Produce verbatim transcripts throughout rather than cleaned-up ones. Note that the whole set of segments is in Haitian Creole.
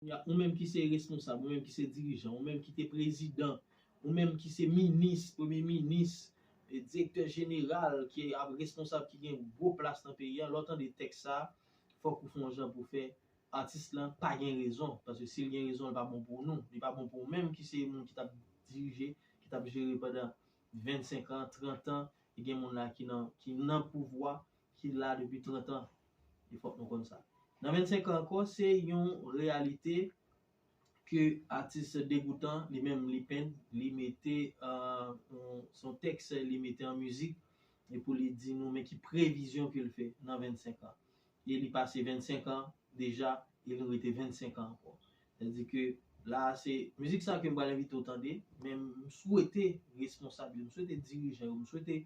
Ou menm ki se responsab, ou menm ki se dirijan, ou menm ki te prezidan, ou menm ki se minis, premye minis, direktè jeneral ki ap responsab, ki gen gwo plas nan peyi a, lè w tande tèks sa, fòk ou fè yon jan pou fè atis lan pa gen rezon, paske si l gen rezon, li pa bon pou nou, li pa bon pou ou menm ki se moun ki t ap dirije, ki t ap jere pandan vennsenk an, trant an, e gen moun la ki nan, ki nan pouvwa, ki la depi trant an. E fòk nou konn sa. Nan vennsenk an ankò, se yon reyalite ke atis Degoutan, li menm, li penn, li mete, euh, yon, se yon tèks, li mete an mizik, e pou li di nou, men ki previzyon ke l fè nan vennsenk an. E li pase vennsenk an deja, e li rete vennsenk an ankò. Sètadi ke la, se mizik sa ke m pral envite w tande, men m swete responsab yo, m swete dirijan yo, m swete,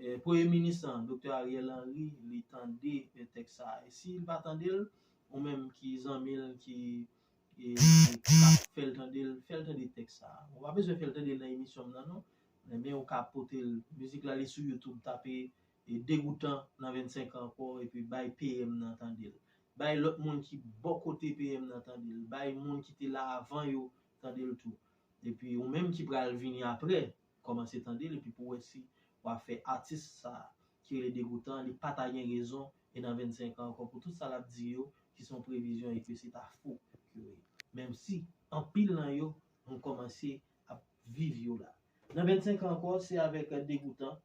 eh, premye minis lan, Doktè Ariel Henry, li tande, eh, tèks sa. E si l pa tande l, ou menm ki zanmi l, ki, eh, ki ka fè l tande l, fè l tande tèks sa. Ou pa bezwen fè l tande l nan emisyon m nan, non. Men ou ka pote l, mizik la, li sou YouTube, tape, eh, Degoutan nan vennsenk an ankò, epi bay P M nan tande l. Bay lòt moun ki bò kote P M nan tande l. Bay moun ki te la avan yo tande l tou. Epi ou menm ki pral vini apre, kòmanse tande l, epi pou wè si w a fè atis sa ki rele Degoutan, li pa ta gen rezon, e nan vennsenk an ankò, pou tout sa l ap di yo, ki se yon previzyon e ke se ta fo ke yo ye. Menm si anpil nan yo, nou kòmanse ap viv yo la. Nan vennsenk an ankò, se avèk Degoutan,